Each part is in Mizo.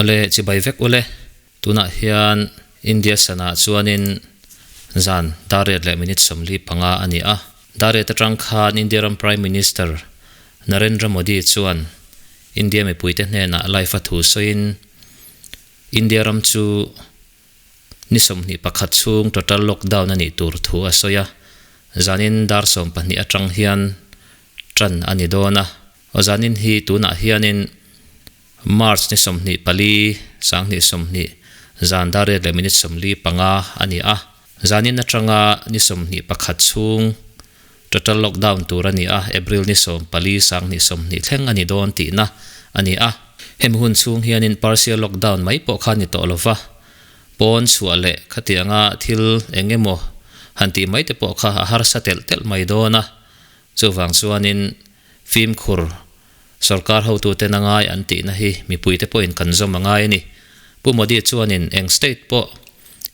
Awle chibai vek ule, tunah hian India sanah chuanin zan dar riat leh minute 45 a ni a. Dar riat atang khan India ram Prime Minister Narendra Modi chuan India mipuite hnenah live a thu sawiin India ram chu ni 21 chhung total lockdown a nih tur thu a sawi a. Zanin dar 12 atang hian tan a ni dawn a. Aw zanin hi tunah hianin March ni 24 2020 zan dar riat leh minute 45 a ni a. Zanin atanga ni 21 chhung total lockdown tur a ni a. April ni 14 2020 thleng a ni dawn tihna a ni a. Hemi hun chhung hianin partial lockdown mai pawh kha ni tawh lova pawn chhuah leh khatianga thil eng emaw han tih mai te pawh kha a harsa telh telh mai dawn a. Chuvang chuanin fimkhur Sorkar hotute na ngai an tihna hi mipuite pawhin kan zawm a ngai a ni. Pu Modi chuanin eng state pawh,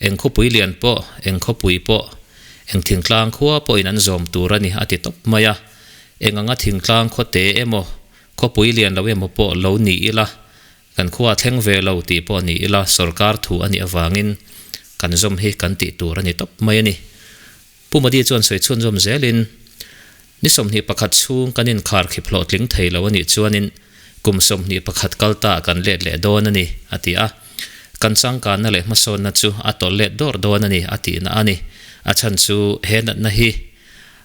eng khawpui lian pawh, eng khawpui pawh, eng thingtlang khua pawhin an zawm tur a ni a ti tawp mai a. Eng anga thingtlang khaw te emaw, khawpui lian lo emaw pawh lo ni ila, kan khua thleng ve lo tih pawh ni ila sorkar thu a nih avangin kan zawm hi kan tih tur a ni tawp mai a ni. Pu Modi chuan sawi chhunzawm zelin, Ni 21 chhung kan inkhar khip hlawhtling thei lo a nih chuanin kum 21 kal ta kan let leh dawn a ni, a ti a. Kan changkanna leh hmasawnna chu a tawlh let dawr dawn a ni, a tihna a ni. A chhan chu he natna hi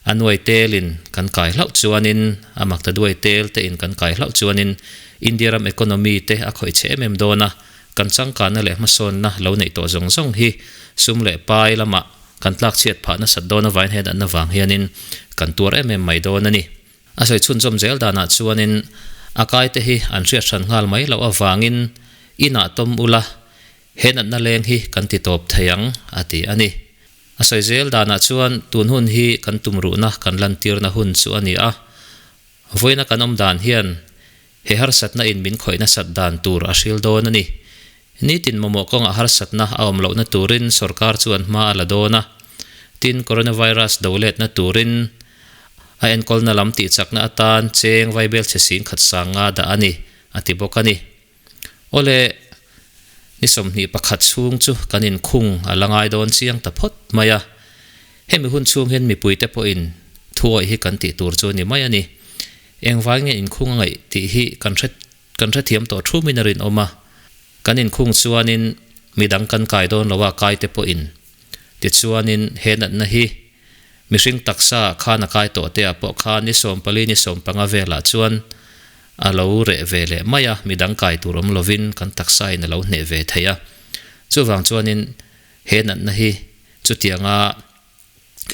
a nuai telin kan kai hlauh chuanin, a makta duai tel tein kan kai hlauh chuanin India ram economy te a khawih chhe em em dawn a. Kan changkanna leh hmasawnna lo neih tawh zawng zawng hi sum leh pai lamah kan tlak chhiat phah nasat dawn avain he natna vang hianin kan tuar em em mai dawn a ni. A sawi chhunzawm zel danah chuanin a kaite hi an hriat hran nghal mai loh avangin inah tawm ula he natna leng hi kan ti tawp thei ang a ti a ni. A sawi zel danah chuan tun hun hi kan tumruhna kan lantirna hun chu a ni a. Vawiina kan awm dan hian he harsatna in min khawih nasat dan tur a hril dawn a ni. Nitin mamawh kawngah harsatna a awm lohna turin sorkar chuan hma a la dawn a. Tin, coronavirus do letna turin a enkawlna lam tihchakna atan cheng vaibel chhe sing khat sang nga dah a ni, a ti bawk a ni. Awle, ni 21 chhung chu kan inkhung a la ngai dawn chiang ta phawt mai a. Hemi hun chhung hian mipuite pawhin thuawih hi kan tih tur chu a ni mai a ni. Engvai nge inkhung a ngaih tih hi kan hre kan hrethiam tawh thumin a rinawm a. Kan inkhung chuanin midang kan kai dawn lo a, kaite pawhin. Tichuanin he natna hi mihring taksa khan a kai tawh te ah pawh khan ni 14 ni 15 velah chuan a lo reh ve leh mai a, midang kai tur awm lovin kan taksa in a lo hneh ve thei a. Chuvang chuanin he natna hi chutianga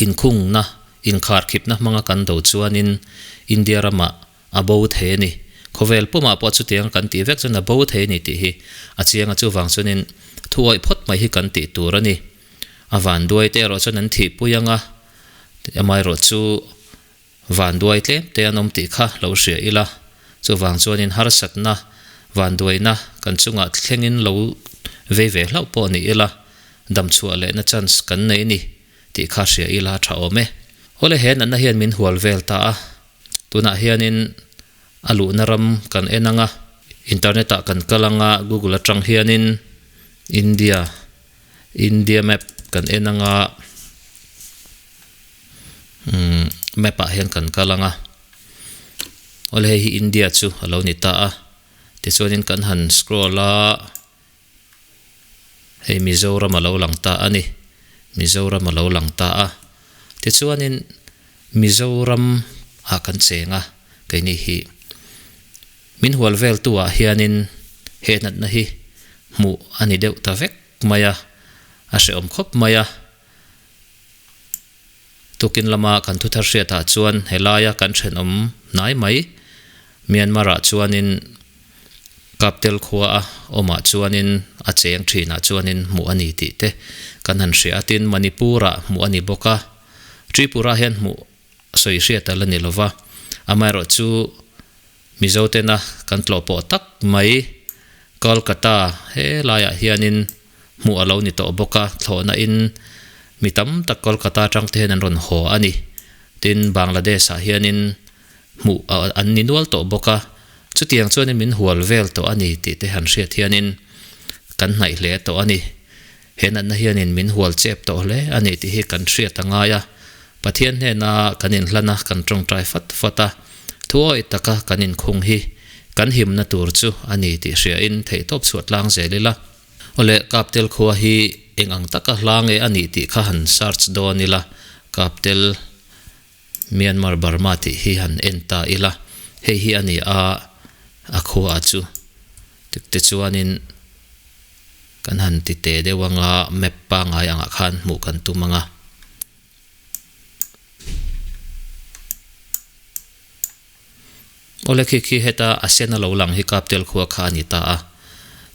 inkhungna, inkharkhipna hmanga kan do chuanin India ramah a bo thei a ni. Khawvel pumah pawh chutianga kan tih vek chuan a bo thei a ni tih hi a chiang a, chuvang chuanin thu awih phawt mai hi kan tih tur a ni. A vanduai te erawh chuan an thihpui ang a, amaherawh chu vanduai tlem te an awm tih kha lo hria ila, chuvang chuanin harsatna, vanduaina kan chungah thlengin lo vei ve hlauh pawh ni ila, damchhuah lehna chance kan nei a ni tih kha hria ila a tha awm e. Awle he natna hian min hual vel ta a, tunah hianin a luhna ram kan en ang a, internet ah kan kal ang a, google atang hianin India, India map kan en ang a, umm map ah hian kan kal ang a, awle hei hi India chu a lo ni ta a, tichuanin kan han scroll a, hei Mizoram a lo lang ta a ni, Mizoram a lo lang ta a, tichuanin Mizoram ah kan cheng a, keini hi min hual vel tu ah hianin he natna hi hmuh a ni deuh ta vek mai a, a hrehawm khawp mai a. Tukin lama kan thuthar hriatah chuan helaia kan thenawm hnai mai Myanmar ah chuanin Kaptel khua a awmah chuanin a cheng thinah chuanin hmuh a ni tih te kan han hria a, tin Manipur ah hmuh a ni bawk a, Tripura hian hmuh sawi hriat a la ni lova, amaherawh chu Mizo tena kan tlawh pawh tak mai Kolkata helaiah hianin hmuh a lo ni tawh bawk a, thlawhna in mi tam tak Kolkata atang te hian an rawn haw a ni. Tin, Bangladesh ah hianin hmuh an ni nual tawh bawk a, chutiang chuanin min hual vel tawh a ni tih te han hriat hianin. kan hnaih hle tawh a ni. He natna hianin min hual chep tawh hle a ni tih hi kan hriat a ngai a. Pathian hnena kan inhlan a, kan tawngtai fat fat a, thuawih taka kan inkhung hi kan himna tur chu a ni tih hriain theihtawp chhuah tlang zel ila. Awle, Kaptel khua hi eng ang taka hla nge a nih tih kha han search dawn ila, Kaptel Myanmar Burma tih hi han en ta ila, hei hi a ni a, a khua chu. Tik te chuanin kan han ti teh deuh anga map pangngai angah khan hmuh kan tum anga. Awle khi khi heta a sen a lo lang hi Kaptel khua kha a ni ta a.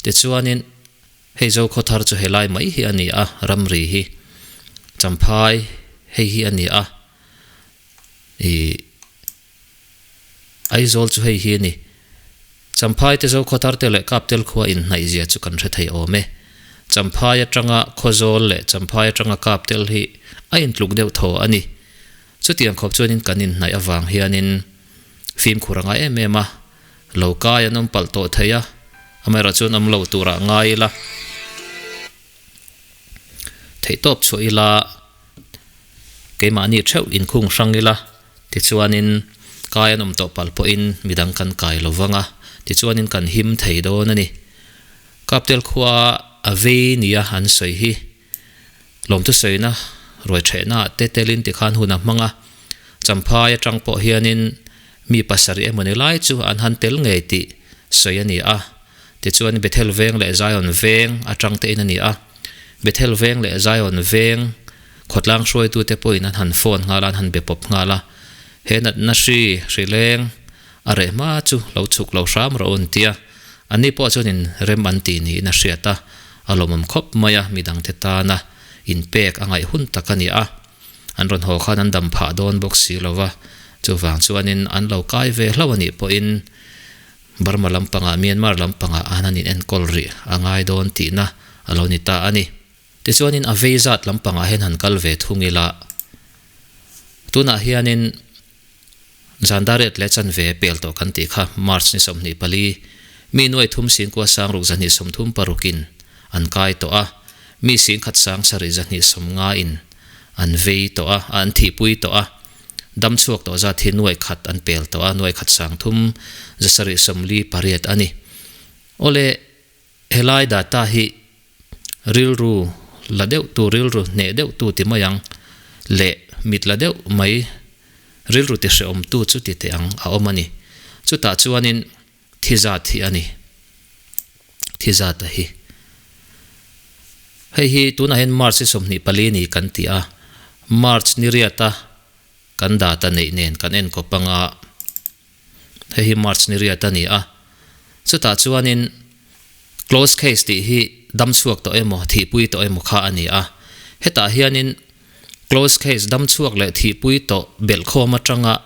Tichuanin hei Zokhaw thar chu helai mai hi a ni a, ramri hi Champhai hei hi a ni a, ih Aizawl chu hei hi a ni. Champhai te Zokhaw thar te leh Kaptel khua inhnaih zia chu kan hre thei awm e. Champhai atanga Khawzawl leh Champhai atanga Kaptel hi a intluk deuh thaw a ni. Chutiang khawp chuanin kan inhnaih avang hianin fimkhur a ngai em em a, lo kai an awm palh tawh thei a, amaherawh chuan awm lo turah ngai ila, theihtawp chhuah ila, keimahni theuh inkhung hrang ila, tichuanin kai an awm tawh palh pawhin midang kan kai lo vang a, tichuanin kan him thei dawn a ni. Kaptel khua a vei nia an sawi hi. Lawmthusawina ruai thehna ah te telin tikhan hun a hmang a, Champhai atang pawh hianin mi pasarih emawni lai chu an han tel ngei tih sawi a ni a. Tichuan Bethel Veng leh Zion Veng atang te in a ni a, Bethel Veng leh Zion Veng khawtlang hruaitute pawhin an han phone nghal a, an han be pawp nghal a, he natna hri hri leng a reh hma chu lo chhuk lo hram rawh u an ti a. Anni pawh chuanin rem an tih niin a hriat a, a lawmawm khawp mai a, midangte tana inpek a ngaih hun tak a ni a, an rawn haw khan an dam phah dawn bawk si lo va, chuvang chuanin an lo kai ve hlauh a nih pawhin Burma lampangah, Myanmar lampangah an han inenkawl rih a ngai dawn tihna a lo ni ta a ni. Tichuanin a vei zat lampangah hian han kal ve thung ila, tunah hianin Zan dariat leh chanve pel tawh kan tih kha March ni 24, mi nuai thum singkua sangruk 236 in an kai tawh a, mi singkhat sangsarih 290 in an vei tawh a, an thihpui tawh a, dam chhuak tawh zat hi nuai khat an pel tawh a, nuai khat sang thum zasarih 48 a ni. Awle helai data hi rilru la deuh tu, rilru hneh deuh tu ti mai ang leh mit la deuh mai rilru ti hrehawm tu chu ti teh ang a awm a ni. Chutah chuanin thi zat hi a ni. Thi zat a hi. Hei hi tunah hian March hi 24 ni kan ti a, March ni riata kan data neih nen kan enkawp anga Hei hi March ni riat a ni a, chutah chuanin close case tih hi dam chhuak tawh emaw, thihpui tawh emaw kha a ni a. Hetah hianin close case dam chhuak leh thihpui tawh belhkhawm atanga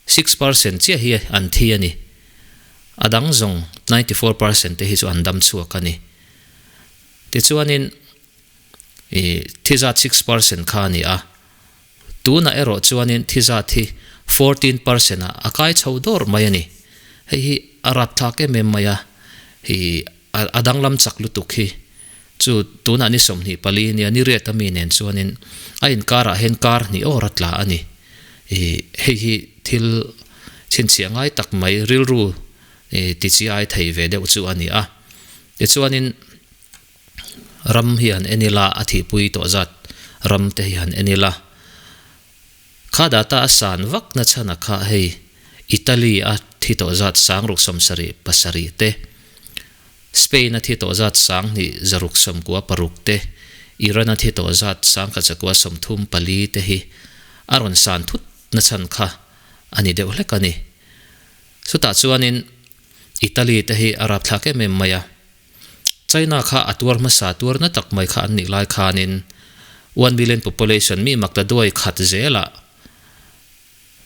6% chiah hi an thi a ni. A dang zawng 94% te hi chu an dam chhuak a ni. Tichuanin ih thi zat 6% kha a ni a. Tunah erawh chuanin thi zat hi 14% ah a kai chho dawr mai a ni. Hei hi a rapthlak em em mai a, hi a danglam chak lutuk hi chu tunah ni 24 nia ni riat ami nen chuanin a inkarah hian kar hnih awr a tla a ni. Ih hei hi thil chhinchhiah ngai tak mai rilru ti chi ai thei ve deuh chu a ni a. Tichuanin. Ram hi han en ila, a thihpui tawh zat ram te hi han en ila. Kha data a san vak na chhan a kha hei Italy a thi tawh zat sang ruk 77 te, Spain a thi tawh zat 2696 te, Iran a thi tawh zat 1134 te hi a rawn san thut na chhan kha a ni deuh hlek a ni. Chutah chuanin Italy te hi a rapthlak em em mai a. China kha a tuar hmasa tuar na tak mai kha an nih lai khanin 1 million population mi mak ta duai khat zelah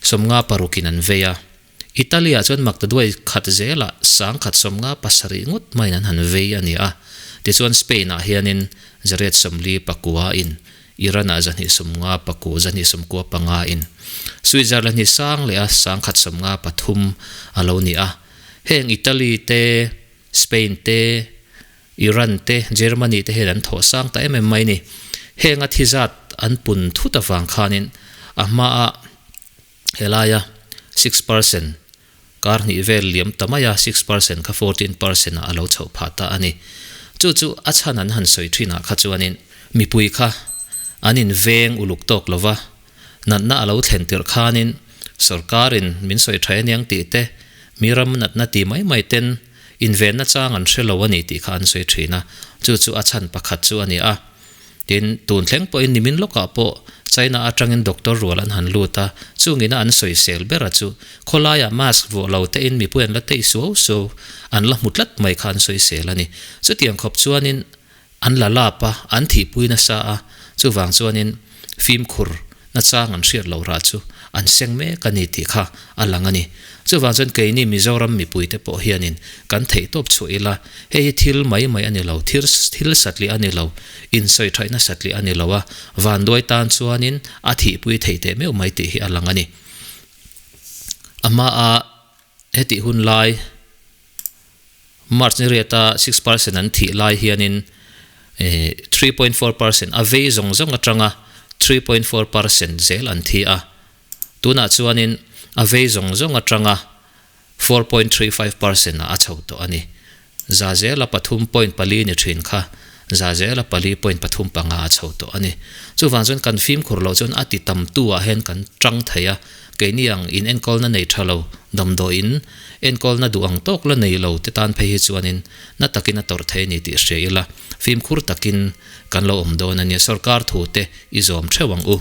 56 in an vei a. Italy ah chuan mak ta duai khat zelah 1157 ngawt maiin an han vei a ni a. Tichuan Spain ah hianin 849 in, Iran ah 259 295 in, Switzerland hi sang leh a 1193 a lo ni a. Heng Italy te. Spain te, Iran te, Germany te hian an thawh sang ta em em mai ni. Heng a thi zat an pun thut avang khanin a hmaa helaia 6% kar hnih vel liam ta maia 6% kha 14% ah a lo chhoh phah ta a ni. Chu chu a chhan an han sawi thinah kha chuanin mipui kha an inveng uluk tawk lova, natna a lo thlen tirh khanin sorkarin min sawi tha aniang tih te, mi ram natna ti mai mai ten invenna chang an hre lo a ni tih kha an sawi thin a, chu chu a chhan pakhat chu a ni a. Tin, tun thleng pawhin nimin lawkah pawh China atangin doctor rual an han lut a, chungina an sawisel ber a chu khawlaiah mask vuah lo tein mipui an la tei suau suau, an la hmu tlat mai kha an sawisel a ni. Chutiang khawp chuanin an la lap a, an thihpui nasa a, chuvang chuanin fimkhur nachang an hriat loh rah chu an seng mek a ni tih kha a lang a ni. Chuvang chuan keini Mizoram mipuite pawh hianin kan theihtawp chhuah ila, hei hi thil mai mai a ni lo, thil thil satliah a ni lo, insawi thaihna satliah a ni lo a, vanduai tan chuanin a thihpui theih teh meuh mai tih hi a lang a ni. A hmaa hetih hun lai March ni riata 6% an thih lai hianin 3.4% a vei zawng zawng atanga 3.4% zel an thi a. Tunah chuanin a vei zawng zawng atanga 4.35% ah a chho tawh a ni. Za zela pathum point pali ni thin kha za zela pali point pathum panga a chho tawh a ni. Chuvang chuan kan fimkhur loh chuan a ti tam tu ah hian kan tang thei a, keini ang in enkawlna nei tha lo, damdawiin enkawlna duh ang tawk la nei lo te tan phei hi chuanin na takin a tawrh thei a ni tih hria ila, fimkhur takin kan lo awm dawn a nia, sorkar thu te i zawm theuh ang u.